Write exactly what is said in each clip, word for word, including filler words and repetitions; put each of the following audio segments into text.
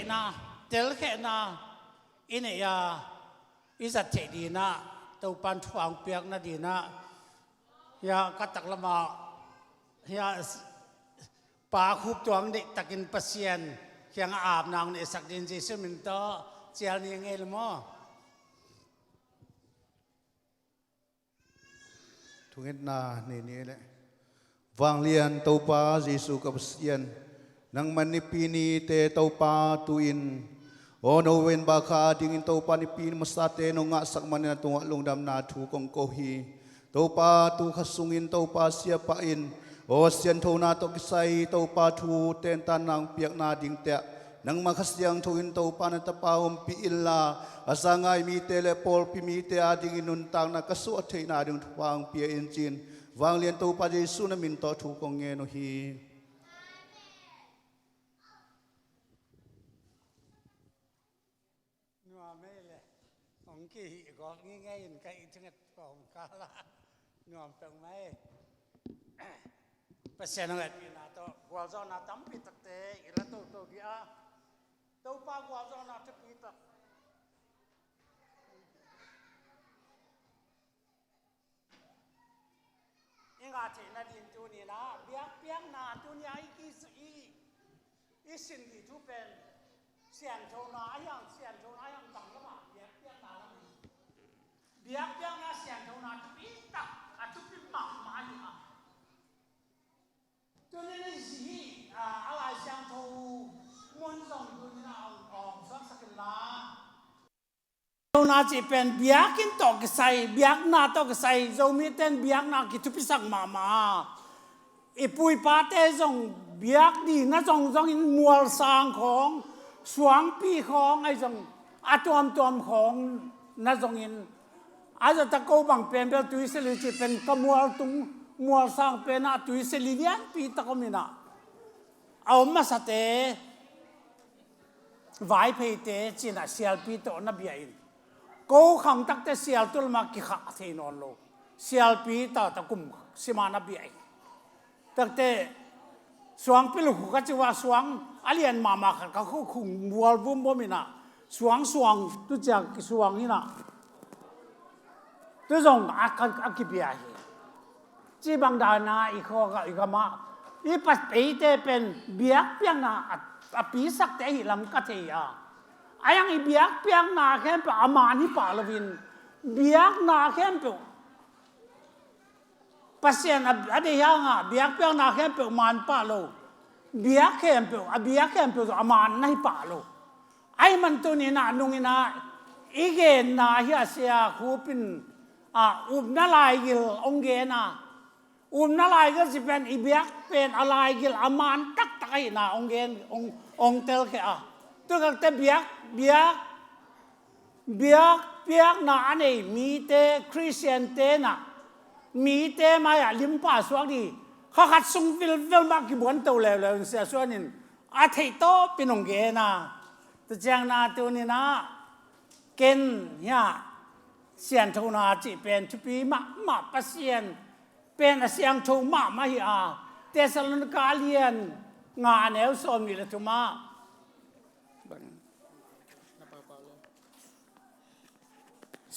Na, telkhehna i neih a, i zat theih dinah Topan thu hong piakna dinah, ya, ka taklamah, ya, pa khup tuang deihtakin Pasian kiangah apna hong neihsak din Jesuh min tawh cial ni ngei le maw? Thungetna nei ni le. Vanglian Topa Jesuh ka Pasian, nangman nipi nite Topa tu-in, aw no ven bakha dingin Topa nipi ni masate no ngahsak manin a tungah lungdamna thu kong ko hi. Topa tu kha sungin Topa siapa in, aw sianthona tawh kisai Topa thu tentan nang piakna dingte ah nangma Kha Siangtho in Topa na tapa ompih inla, a sangai mite le pawlpi mite adingin nuntakna ka suah theihna ding thupha hong pia in ci-in, vanglian Topa Jesuh na min tawh thu kong ngen uh hi. Nuam ei le, hong kihih gawp ngingei in ka i thunget pawm kala. Nuam peuh mai. Pasian hong etpihna tawh gualzawhna tampi takte i la toto dih a, Topa gualzawhna thupi tak i ngah theihna din tuni-in ah biakpiakna tuni-a i, i, i, i sin dih thu pen sianthona a hiang, sianthona a hiang bang lamah biakpiakna lam hi. Biakpiakna sianthona thupi tak, a thupi mahmah hi a. Tuni-in i zi hi, a, a Lai Siangtho mun zong tuni-in a hong, hong suaksak inla. Sianthona cih pen biakinn tawh kisai, biakna tawh kisai, Zomite in biakna kithupisak mahmah a. I pu i pate zong biak dihna zongzongin mualsang khawng, suangpi khawng, ahi zong a tuamtuam khawng na zongin, a zata ko bang pen bel tuiseli cih pen ka mualtung, mualsang penah tuiseli lianpi tak om inah, a om masate, Vaipheite cinah sialpi tawh na bia in. Ko khangtakte sial tul mah kikhah thei nawn lo. Sialpi tawh ta kum sima na bia in. Takte suang piluk ka ci uh a, suang a lian mahmah khat ka khukhung bual vumvom inah. Suang suang tu ciang kisuang inah. Tu zong a, a, a kibia hi. Cih bang dana i khawk ah, i gam ah, i Pasian eite pen biakpiakna a, a pisakte ahi lam ka thei a. A hiang i biakpiakna khempeuh a man hi pah loin, biakna khempeuh Pasian a, a deih hangah biakpiakna khempeuh man pah lo. Biak khempeuh, a biak khempeuh zong a man na hi pah lo. Ahih man tuni-in ah nung inah i genna hi a, Sia Khup in, a, upna laigil hong gen a. Upna laigil cih pen i biak pen a laigil a man taktak ahihna hong gen, hong, hong telkhia a. Tukakte biak, biak, biakpiakna a nei mite, Khristiante inah mite mai-ah limpha suak dih kha khat sung vilvel mah kibuanto leuleu in Sia Suan in a theih tawpin hong gen a. Tua ciangin ah tuni-in ah ken hiah sianthona cih pen thupi mahmah, Pasian pen a siangtho mahmah hi a, Thessalonika a lian nga a neu sawmnih le thum ah.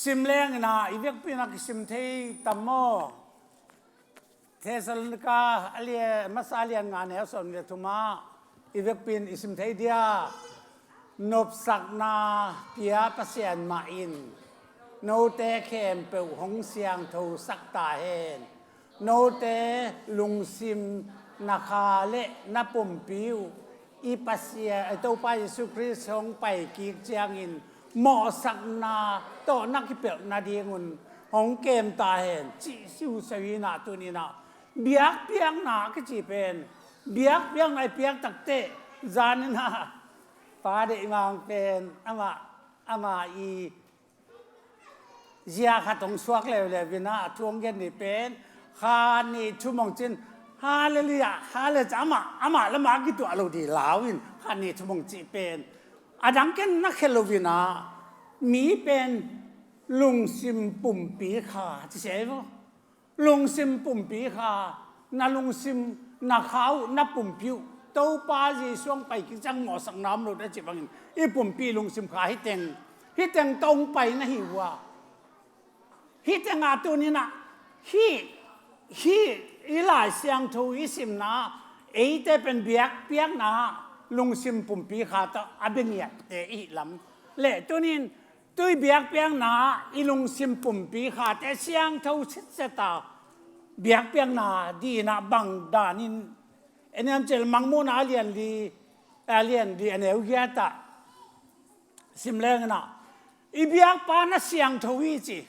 Sim leng inah i vekpi inah kisim thei tam maw? Thessalonika a lian, masa a lian nga neu sawmnih le thum ah i vekpi in i sim thei dia. Nopsakna pia Pasian mah in note khempeuh hong siangthosak ta hen. Note lungsim na kha le na pumpi uh i Pasian, i Topa Jesuh Khrist hong pai kik ciangin mawhsakna tawh na kipelh nadingun hong kem ta hen, cih siuseu hi inah tuni-in ah biakpiakna a kici pen, biakpiakna i piak takteh zan inah Pa Deih Mang pen amah, amah i zia khat hong suak leuleu inah a thu hong gen ni pen, kha nih thum hong cin, Hallelujah, Hallelujah, amah, amah lamah a kituah lo dih lau in, kha nih thum hong cih pen a dang ken na khel lo inah, mi pen lungsim pumpi kha ci sia hi vo. Lungsim pumpi kha, na lungsim, na kha uh, na pumpi uh Topa Jesu hong pai kik ciang mawhsakna om lo a cih bangin i pumpi lungsim kha hih teng, hih teng tawh hong pai na hi uh a. Hih tengah tuni-in ah hih, hih i Lai Siangtho i simna eite pen biakpiakna lungsim pumpi kha tawh a bia ngiatte i hih lam le tuni-in tui biakpiakna i lungsim pumpi khate siangtho sitset a biakpiakna ding in ah bang danin en hiam cih leh Mangmuhna a lian li, a lian li a neu giat ah sim leng in ah i biakpa na siangtho hi ci.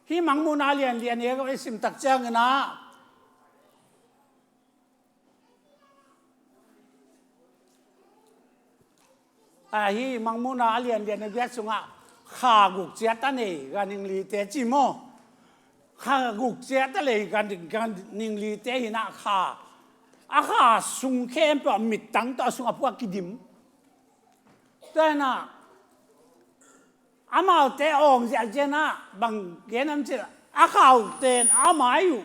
Hih Mangmuhna a lian li a neu giat i sim tak ciangin ah, a, hih Mangmuhna a lian li a neu giat sungah kha guk ciat a nei ganhing lite ci maw? Kha guk ciat a nei ganhing, ganhing lite hi in ah kha, a kha sung khempeuh ah mittang tawh a sung a phuak kidim. Tua hi in ah amaute awng ziahziah in ah bang gen hiam cih leh a khaute in a mai uh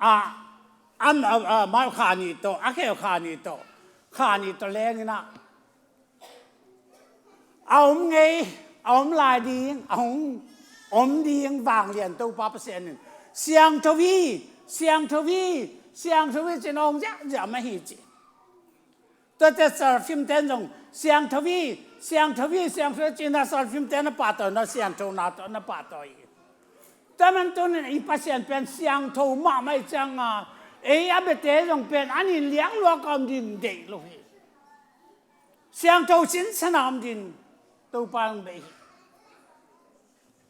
a, a, a, a mai uh kha nih tawh, a kheu kha nih tawh, kha nih tawh leng in ah a om ngei, a om lai ding, a hong om ding vanglian Topa Pasian in siangtho hi, siangtho hi, siangtho hi ci-in awng ziahziah mah hi ci. Tuate seraphim ten zong siangtho hi, siangtho hi, siangtho hi ci-in ah seraphim ten na pahtawi, na siangthona tawh na pahtawi hi. Tua man tuni-in i Pasian pen siangtho mahmah ahih ciangin ei a biate zong pen a nin liangluat a om ding deih lo hi. Siangtho sinsen a om ding Topa in deih hi.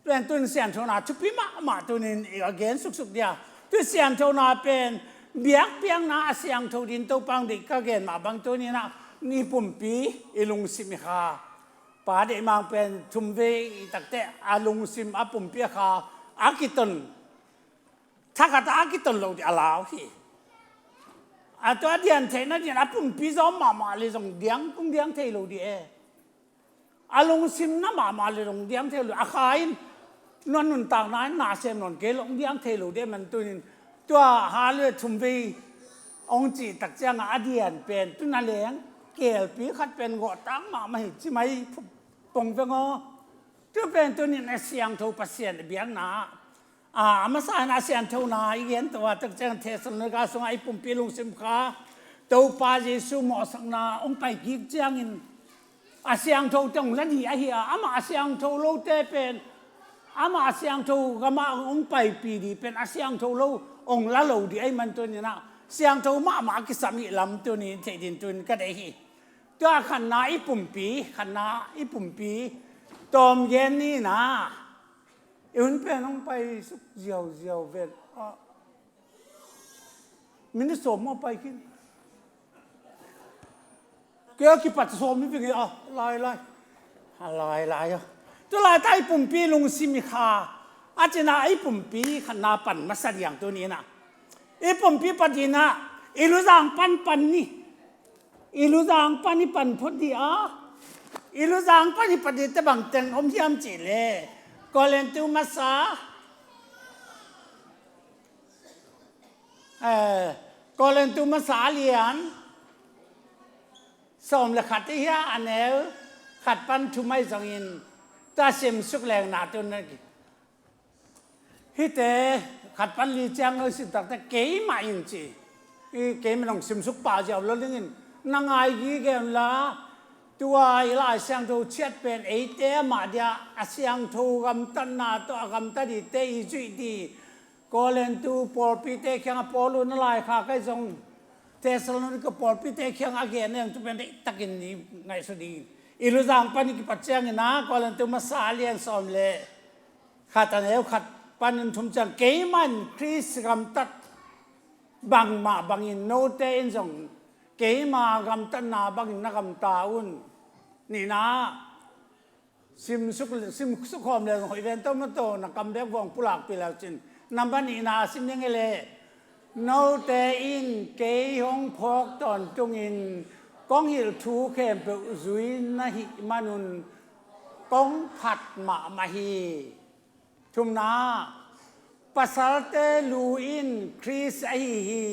Pen tun sianthona thupi mahmah tunin i a gen suksuk dia. Tu sianthona pen biakpiakna a siangtho din Topa hong deih ka gen mah bang tunin ah i pumpi i lungsim i kha. Pa deih mang pen thumvei i takte a lungsim a pumpi a kha a kiton. Thakhat a kiton lo dih a lau hi. A tua dian theihna din a pumpi zawm mahmah le zong diang kung diang thei lo dih e. A lungsim na mahmah le zong diang thei lo dih. A kha in nuan nuntakna in na sem nawn kei lo diang thei lo dih e man tunin tua ha le thumvei hong cih tak ciangah a dian pen tun a leng kelpi khat pen gawhtang mahmah hi ci mai pong veng aw. Tua pen tunin a siangtho Pasian a biakna ah a masa in a sianthona i gen to a tak ciang Thessalonika sungah i pumpi lungsim kha Topa Jesu mawhsakna hong pai kik ciangin a siangtho te hong la dih ahi a, amah a siangtho lote pen amah a siangtho gamah hong paipih dih pen a siangtho lo hong la lo dih ahi man tuninah siangtho mahmah a kisam hih lam tuni theih din tun ka deih hi. Tua khatna i pumpi, khatna i pumpi tawm gen ni na. I hun pen hong pai suk ziauziau ven. Ah. Minute sawm maw pai khin. Kei a kipat sawm mi vingei a lai lai. A lai lai a. Tu lai ta i pumpi lungsim i kha. A cina i pumpi khatna pan masa diang tu ni na. I pumpi patina i luzang pan pan ni. I luzang pan i pan phot di a. I luzang pan i pan di te bang teng om hiam cih le Korintu masa, eh, Korintu masa a lian sawm le khat i hia a neu khat pan thum ahi zongin ta sim suk leng na tun na ki. Hihte khat pan li ciang lo sin takte keimah in ci. I keimah nong simsuk pah ziau lo dingin na ngai gige un la. Tua i Lai Siangtho ciat pen eite amah dia a siangtho gamtatna tawh a gamtat dite i zuih di. Korintu pawlpite kiangah Paul un a laikhak ahi zong Thessalonika pawlpite kiangah a gen ahi zong tu pen deihtakin i ngaihsut dingin i luzang pan i kipat ciangin a Korintu masa a lian sawm le khat a neu khat panin thum ciang keimah in Khrist gamtat bangmah bangin note in zong keima gamtatna bangin na gamta un. Nihna simsuk, simsuk khawm le zong hoih ven to maw to na kam bek vawng pulakpih le cin. Nambat nihna sim ding hi le note in kei hong phawk tawntungin kong hilh thu khempeuh zui na hih manun kong phat mahmah hi. Thumna, pasalte lu in Khrist ahi hi.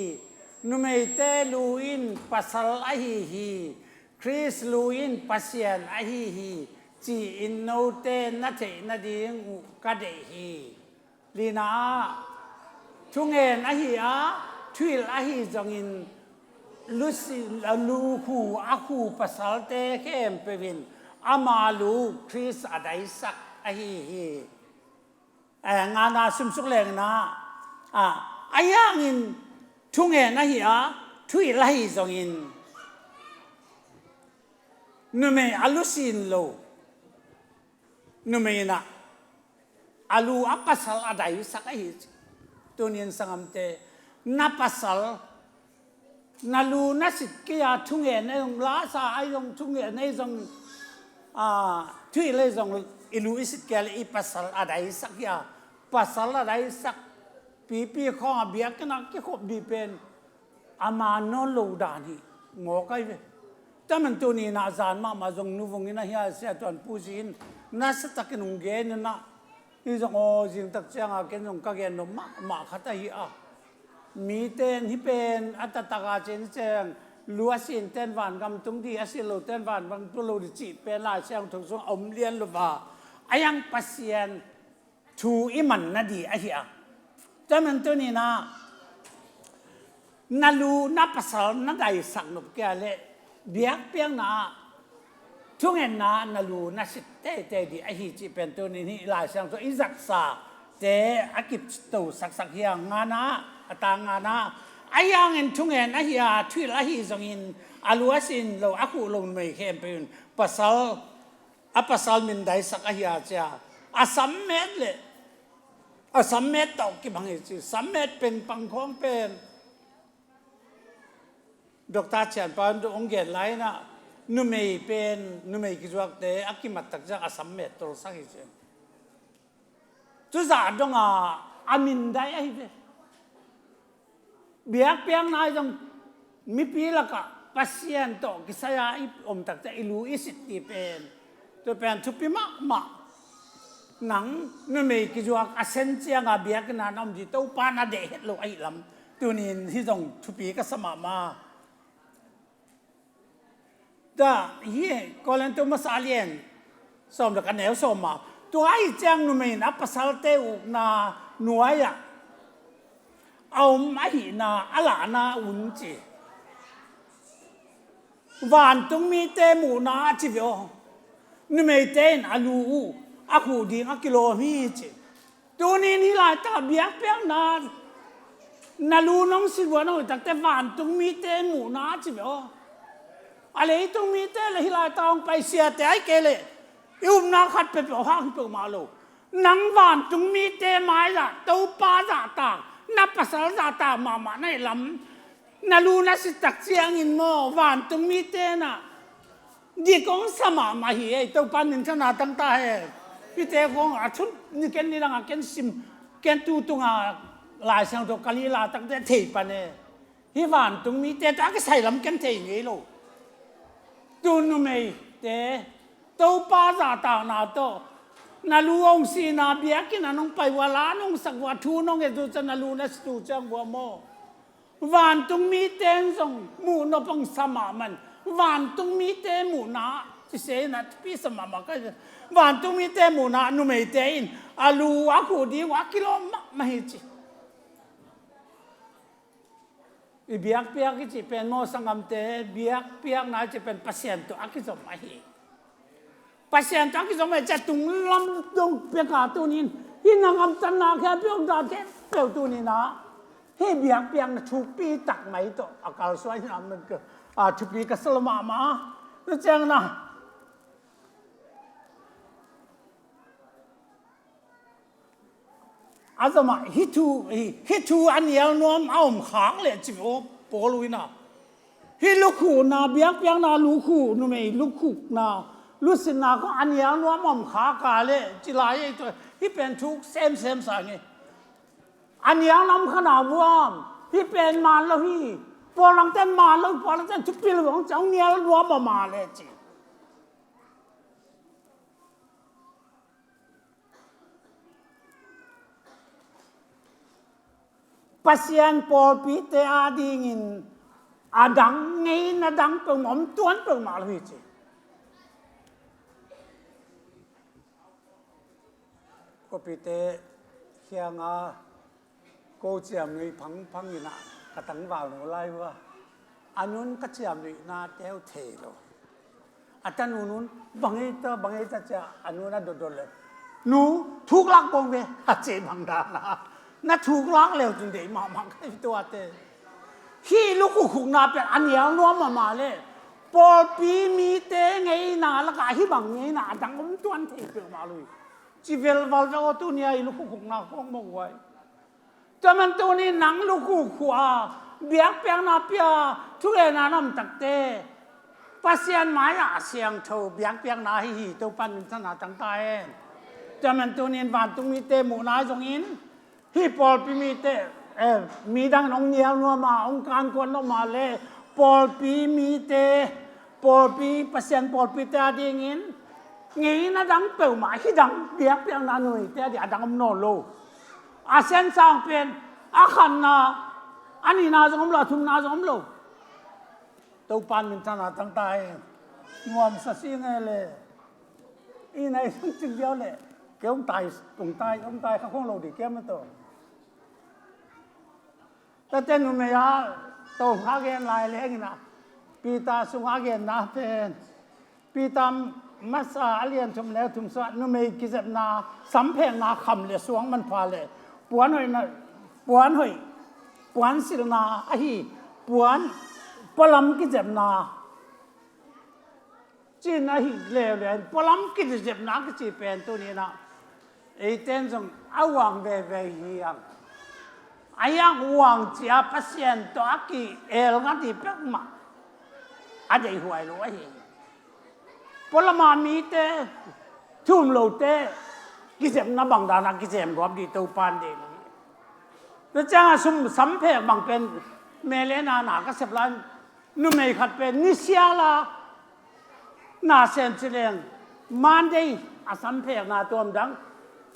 Numeite lu in pasal ahi hi, Khrist lu in Pasian ahi hi, ci-in note na theih nading uh ka deih hi. Lina ah, thungen ahi a, thuhilh ahi zongin, lusi, a lu khu, a khu pasalte khempeuh in ama lu Khrist a daisak ahi hi. Eh, ngana sumsuk lengna, ah, ahi hangin thungen ahi a, thuhilh ahi zongin, numei a lusin lo numei in ah, a lu a pasal a daisak ahi ci. Tunin sangamte, na pasal, na lu na sit kei a, thungen ahi zong, lasa ahi zong, thungen ahi zong, ah, thuhilh ahi zong, i lu i sit kei a le i pasal a daisak hi a, pasal a daisak, pipi khawng a biakinn a kikhop dih pen ama nawn lo dan hi mawk ahi ve. Tua man tunin ah zan mahmah zong nuvung in ahi a, Sia Tuan Pu Zi in nasatakin hong gen in ah, hi zong aw, zingtak cianga ken zong ka gen nop mahmah khat ahi a, mite in hih pen a taktak a cin ciang, lu a sinten vangam tung dih, a sin loten vangam tung lo dih cih pen Lai Siangtho sung a om lian lo va, a yang Pasian thu i man nading ahi a. Tua man tunin ah, na lu na pasal na daisak nop kei a le, biakpiakna ah, thungenna ah na lu na sit teitei ding ahi cih pen tunin hih Lai Siangtho i zatsate a kito saksak hi a, ngana, a tang ngana, ahi hangin thungen ahi a, thuhilh ahi zongin, a lu a sin lo, a khuh lo numei khempeuh in pasal, a pasal min daisak ahi a cia, a sammet le, a sammet tawh kibang hi ci, sammet pengpang khawng pen Doctor Chian Pa hong gen lai in ah, numei pen, numei kizuakte a kimat tak ciang a sammet tolsak hi ci. Tuzah dong a, a min dai ahi ve. Biakpiakna ah zong mipi lakah Pasian tawh kisai a i om tak ciang i lu i sit ding pen, tua pen thupi mahmah. Nang numei kizuak a sen cianga biakinn ah na om ding Topa na deih het lo ahih lam, tunin hih zong thupi ka sa mahmah. Tua hi Korinto masa a lian sawm le khat, a neu sawm ah, tua ahih ciang numei in a pasalte ukna nuai-ah a om ahihna a lahna un ci. Vantung mite muhna ah ci ve aw. Numeite in a lu uh a khuh ding a kilawm hi ci. Tunin hih laitak biakpiakna, na lu nong sit uh a, nong hoih tak teh vantung mite muhna ah ci ve aw. A leitung mite le hih laitak hong pai siate ahih kei leh i upna khat peuhpeuh hang hi peuhmah lo. Nang vantung mite mai-ah Topa zahtak, na pasal zahtak mahmah na hih lam, na lu na sit tak ciangin maw, vantung mite in ah dik hong sa mahmah hi ei. Topa minthanna tang ta hen. Hihte khawng a thu ni ken nidang a ken sim, ken tu tunga Lai Siangtho ka lila takte thei pan e. Hih vantung mite tawh a kisai lam ken thei ngei lo. Tu numeite Topa zahtakna tawh, na lu hong sihna, biakinn ah nong pai uh a, la nong sak uh a, thu nong et uh ciang, na lu na sit uh ciang uh a maw, vantung mite in zong muh nop hong sa mahmah in, vantung mite muhna ah ci se in ah thupi sa mahmah ka hi. Vantung mite muhna ah numeite in a lu a khuh ding uh a kilawm mahmah hi ci. I biakpiak i cih pen maw, sanggamte, biakpiakna i cih pen Pasian tawh a kizom ahi. Pasian tawh a kizom ahi ciang tung lam dong pek a, tunin hih na gamtatna khempeuh, dan khempeuh tunin ah hih biakpiakna thupi tak mai tawh a kalsuan hi na, a thupi ka sa lo mahmah. Tua ciangin ah a zom ah hih thu, hih, hih thu a nial nuam a om khak leh ci ve aw, Paul in ah. Hih lukhuhna, biakpiakna lukhuh, numei lukhuhna, lusitna khawng a nial nuam a om khak a leh ci lai ei. Tua hih pen thuk semsem sa ngei. A nial nuam khat na vuam, hih pen man lo hi. Paul langte in man lo hi, Paul langte in thupi lo hong ci, a nial nuam a om a leh ci. Pasian pawlpite adingin a dang, ngeina dang peuhmah om tuan peuhmah lo hi ci. Khuapite kiangah ko ciamnuih phangphang in ah ka tangval no lai uh a, a nun ka ciamnuihna teu thei lo. A tanu nun bang ei ta, bang ei ta cia a nun a dotdot le, nu, thuklak bawng ve, a ci bang dan a, na thuklak leu cin deih mahmah ka hi tuate. Hih lukhukhukna pen a nial nuam mahmah le, pawlpi mite ngeina lakah hih bang ngeina a dang om tuan thei peuhmah lo hi. Ci velval ve aw, tuni a i lukhukhukna khawng mawk huai. Tua man tuni nang lukhukhuk a biakpiakna pia, thugenna na om takte Pasian mai-ah a siangtho biakpiakna hi hi. Topa in minthanna tang ta hen. Tua man tuni in vantung mite muhna zongin, hih pawlpi mite, eh, midang in hong nial nuam a, hong kankuan nuam a le, pawlpi mite, pawlpi, Pasian pawlpite adingin ngeina dang peuhmah, hih dang biakpiakna numeite ading a dang om nawn lo. A siansang pen a khatna, a nihna zong om lo, a thumna zong om lo. Topa in minthanna tang ta hen. Nuamsa si nge le, i na i sung cing diau le, kei hong tai, hong tai, hong tai kha khong lo di kiam a to. Tate numei a to kha gen lai leng in ah, Peter sung a genna pen, Peter masa a lian thum le thum sungah numei kizepna, samphekna, kham le suang manpha le puan hoihna, puan hoih, puansilhna ahi, puan, pualam kizepna cin ahi leuleu in, pualam kizepna kici pen tuni in ah eite in zong a uang veve hi hang. A hiang uang cia Pasian tawh a ki-el ngat hi peuhmah a deihhuai lo ahi hi. Pualama mite, thu um lote kizepna bang dan a kizem luap dih Topa in deih lo hi. Tua ciangah sum samphek bang pen mele na na ka sep lai, numei khat pen nisial a na sem ci leng, Monday a samphekna tuam dang,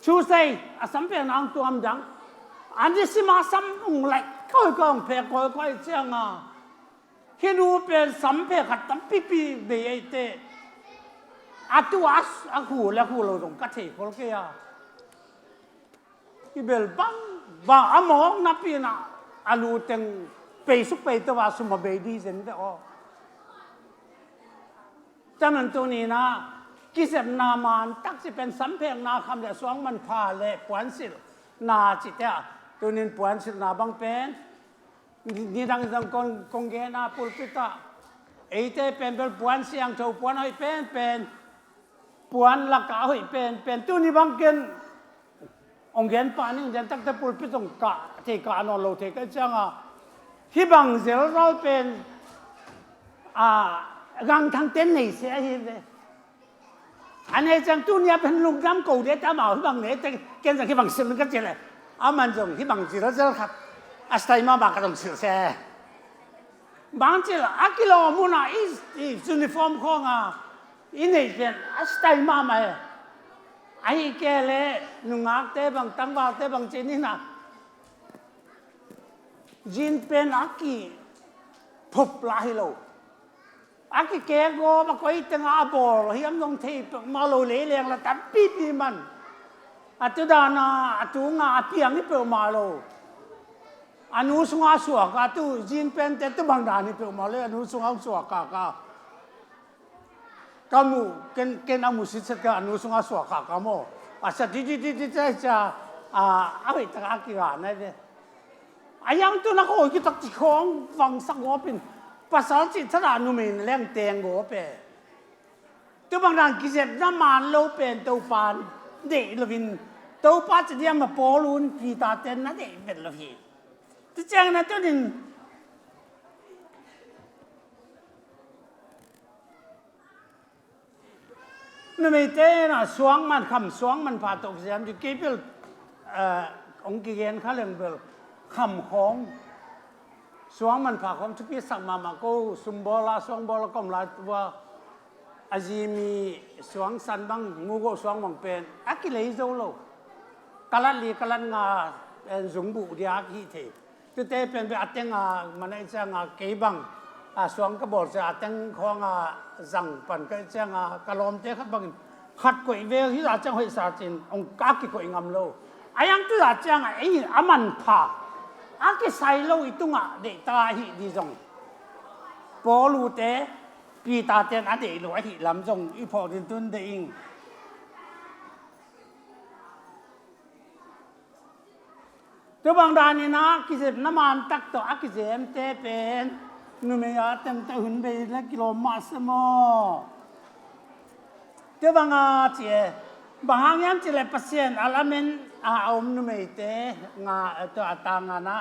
Tuesday a samphekna ang tuam dang, a nisim a sam ung laih kawikawi, ung phek kawikawi ciangah, hih nu pen samphek khat tampipi bei eite, a tu a, a khu le khu lo zong ka thei khol kei a. I bel bang, bang a mawk napi in ah a lu teng peisuk peito a sum a bei di zen ve aw. Tua man tuni in ah kizepna man tak ci pen samphekna, kham le suang manpha le puansilhna cite ah, tuni in puansilhna bang pen nidang zong kong, kong gen a pulpit ah, eite pen bel puan siangtho, puan hoih penpen, puan lakah a hoih penpen, tuni bang ken hong gen pah ning, den takte pulpit hong kah thei, kah nawn lo thei ka hih ciangah, hih bang zelzal pen, a, gangthangte nei se ahi ve. A nei ciang tuni a pen lungdam ko de ta, amau hih bang nei te, ken zong hih bang silh ka ci le, aman zong hih bang zelzel khat a style mahmah ka zong silh se. Bang ci le a kilawm hun a i, i uniform khawng a i neih pen a style mahmah e. Ahih kei leh nungakte bang, tangvalte bang ci ni na, jean pen a kiphop lah hi lo. A kikek gawp a, koi tengah a bawl hiam zong thei peuhmah lo, leileng la tampipi man. A tu dan a, a tu nga a piang hi peuhmah lo. A nu sungah suak a, tu jean pente tu bang dan hi peuhmah lo, a nu sungah suak kaka. Ka mu, ken, ken a mu sitset ka, a nu sungah suak kaka maw. A sa di di di di cia, a, a hoih taka a kiga nai ve. A yang tu na khawi kitak ci khawng vangsak gawp in, pasal cih thadah numei in leng teng gawp e. Tu bang dan kizepna man lo pen Topa deih lo in, Topa ci diam a Paul un Peter ten na deih vet lo hi. Tu ciang na tunin numeite na suang man kham, suang man pha tawh kizem dih kei bel, eh, hong kigen kha leng bel kham khawng, suang man pha khawng thupi sak mahmah ko, sumbawl a, suangbawl a ka om lai tua, a zi mi suang san bang, mu go suang bang pen a kilei zo lo. Kalat li, kalat nga, eh, zung buh dia a kihi thei. Tute pen bia a teng a man a i cianga kei bang a suang ka bawl cia a teng khawng a zang pan ka i cianga ka lawmte khat bangin khat koih ve hi a ciang hoih sa cin ong ka kikoih ngam lo. A yang tu a cianga ei a manpha a kisai lo i tungah deihta ahi di zong Paul ute Peter ten a deih lo ahi lam zong i phawk din tun deih ing. Tua bang danin a kizepna man tak tawh a kizemte pen numei a teng tawh hun bei le kilawm mah se maw? Tua bang a ci e, bang hang hiam ci le Pasian a lamen a om numeite nga tua a tangan a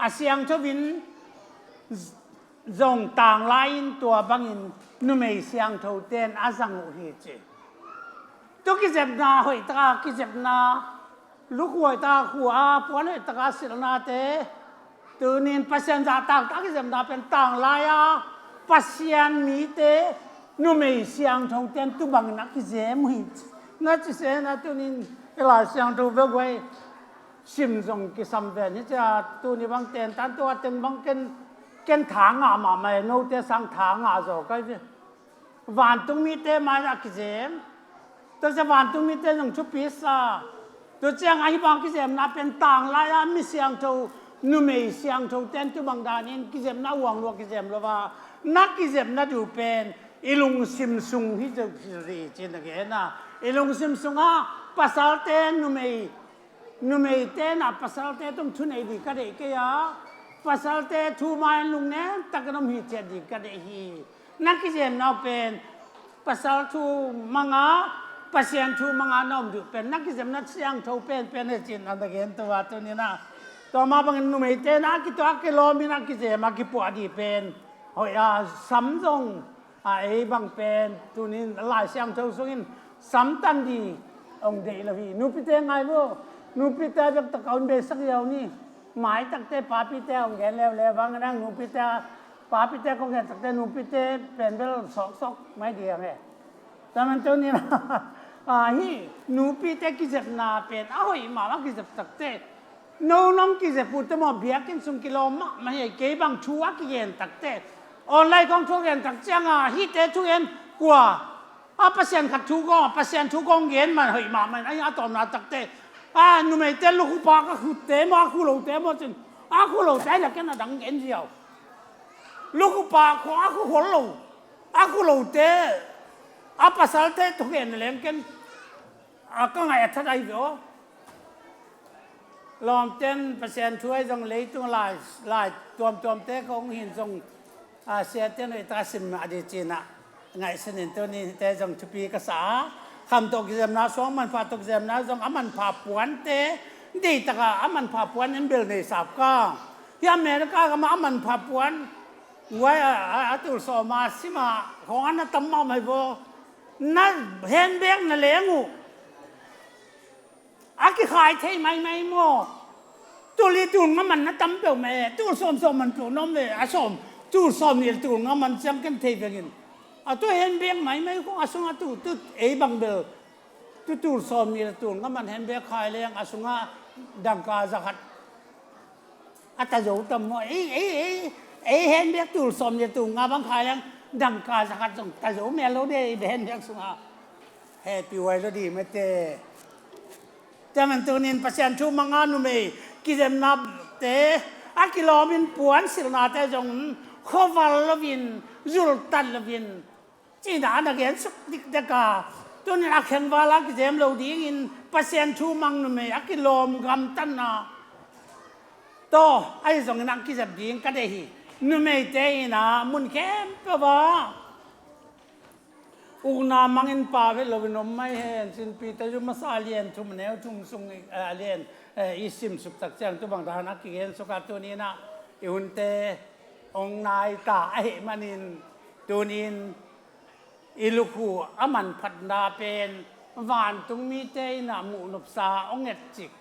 a siangtho in zong tanglai in tua bangin numei siangtho ten a zang uh hi ci. Tu kizepna hoih taka kizepna lukhuai taka khua puan hoih taka silhnate tunin Pasian zahtak taka kizepna pen tanglai a Pasian mite numei siangtho ten tu bangin a kizem uh hi ci. Na ci sena tunin i Lai Siangtho bek guai sim zong kisam ven hi cia tuni bang ten tan tua teng bang ken ken tha ngah mahmah e note sang tha ngah zaw kai ve. Vantung mite mai a kizem. Tua cia vantung mite zong thupi sa. Tua ciang ahi bang kizemna pen tanglai a mi siangtho numei siangtho ten tu bang danin kizemna uang lua kizem lo va na kizemna duh pen i lungsim sung hi zo hi cin a gen a i lungsim sungah pasalte numei Numeite na pasalte tung thunei ding ka deih kei a, pasalte thu mai lungnem takin om hi ciat ding ka deih hi. Na kizemna uh pen pasal thu manga Pasian thu manga na om duh pen na kizemna siangtho penpen he cin a na gen tua tuninah tua mah bangin numeite na a kituah a kilawmin a kizem a kipuah dih pen hoih a sam zong a ei bang pen tunin Lai Siangtho sungin samtan di ong deih lo hi. Nupite ngai vo, nupite bek taka un beisak ziau ni. Mai takte papite ong gen leuleu vang nang nupite papite kong gen takte nupite pen bel sawksawk mai di ang e. Taman tunin a hi nupite kizepna pen a hoih mahmah kizep takte no nong kizep uh te maw biakinn sung kilawm mahmah hi kei bang thu a kigen takte online kong thu a gen tak cianga hihte thu gen kua a Pasian khat thu kong a Pasian thu kong gen man hoih mahmah in a tawmna takte a numeite lukhupa ka khutte maw a khu lote maw cin a khu lote a ken a dang gen ziau lukhupa khua a khu hol lo a khu lote a pasalte thu gen leng ken a ka ngaih a that ahi ve aw. Lawmten Pasian thu ahi zong leitung lai lai tuamtuamte kong hin zong a siaten hoih taka sim a di cinah ngaihsun in tunite zong thupi ka sa a kham tawh kizemna suang manpha tawh kizemna zong a manpha puante deitaka a manpha puan in bel nei sap ka hi America gama a manpha puan guai a tulsawma sima khong a na tam mahmah hi vaw na henbek na leng uh a kikhai thei maimai maw? Tul i tul nga man na tam peuh mah e, tul sawm sawm man peuh na om ve, a sawm, tul sawm nih le tul nga man ciang ken thei vengin. A tua hen bek maimai khong a sungah tu, tu ei bang bel, tu tul sawm nih le tul nga man hen bek khai leng a sungah dangka zakhat a ta zo tam maw? Ei, ei, ei, ei hen bek tul sawm nih le tul nga bang khai leng dangka zakhat zong ta zo mel lo de ei hen bek sungah. Hehpih huai lo dih mate. Tua man tunin Pasian thu manga numei kizemnate a kilawmin puan silhnate zong khuaval loin zultat loin cina a na gensuk dikdeka tunin a khengvala kizem lo dingin Pasian thu mang numei a kilawm gamtatna taw ahi zongin a kizep ding ka deih hi. Numeite ina mun khempeuh a ukna mangin pau het loin om mai hen cin Peter zu masa lian thum neu thum sung a lian i simsuk tak ciang tu bang dan a kigen suka tuninah i hunte ong nai ta ahih manin tunin i lukhu a manphatna pen vantung mite inah muhnopsa ong etcik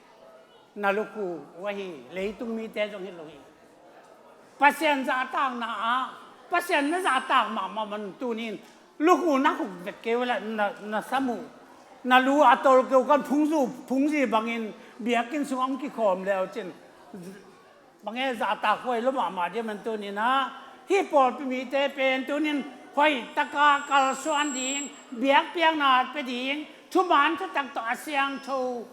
na lukhu uh ahi leitung mite zong hi lo hi. Pasian zahtakna ah Pasian na zahtak mahmah man tunin lukhu na khuk vek keu la na, na sam uh na lu a tol keu kan phungzu phungzi bangin biakinn sung ong kikhawm leu cin Bang e zahtak huai lua mahmah diam, an tuninah hih pawlpi mite pen tunin hoihtaka kalsuan ding, biakpiakna pia ding, thuman thutak tawh a siangtho,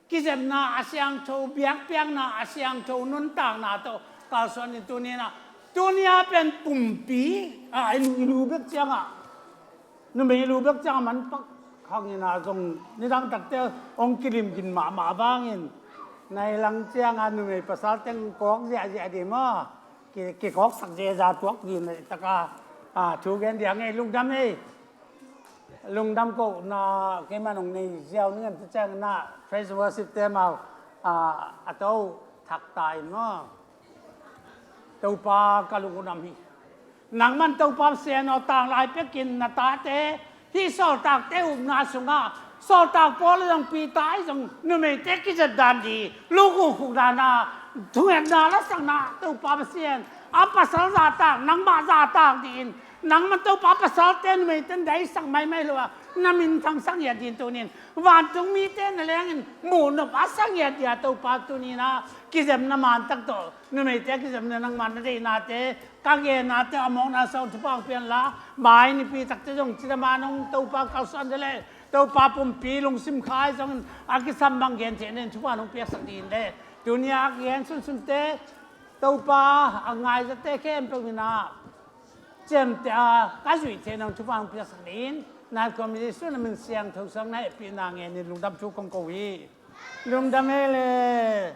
kizepna a siangtho, biakpiakna a siangtho, nuntakna tawh kalsuan ding tuninah, tunia pen pumpi a i lu, i lu bek ciangah, numei lu bek ciangah man pak hangin ah zong nidang takte hong kilimgin mahmah vangin, nai lang ciangah numei pasal teng kawk ziahziah dih maw, ki, kikawksak ziahziah tuak dih na taka, ah, thu gen diang ei, lungdam ei. Lungdam kohna keiman hong nei ziau ning an tu ciangin ah praise worship te mau, ah, a to thak ta in maw. Topa ka lungdam hi. Nangman Topa Pasian aw, tanglai pekin na tate hih sawltakte upna sungah, sawltak Paul zong Peter ahi zong numeite kizep dan dih, lukhukhuk dana, thungetna lasakna Topa Pasian, a pasal zahtak, nangmah zahtak dihin, nangman Topa pasalte numeite na deisak maimai lo a, na minthang sang hiat dihin tunin, vantung mite na lengin muhnop a sang hiat dia Topa tuninah kizepna mantak tawh, numeite kizepna nangmah na deihnate, ka gennate a mawkna sawng thupha hong pian la, mai nipi takte zong cidam a nong Topa kalsuan de leh, Topa pumpi lungsim khai zongin a kisam bang gen theih nen thupha nong piaksak dih in leh, tunia a kigen sunsunte Topa a ngaizate khempeuh inah ciamteh a ka zuih theih nong thupha hong piaksak dih in, nat khawm Jesu na min siangtho sang na hehpihna ngenin lungdam thu kong ko hi. Lungdam ei le.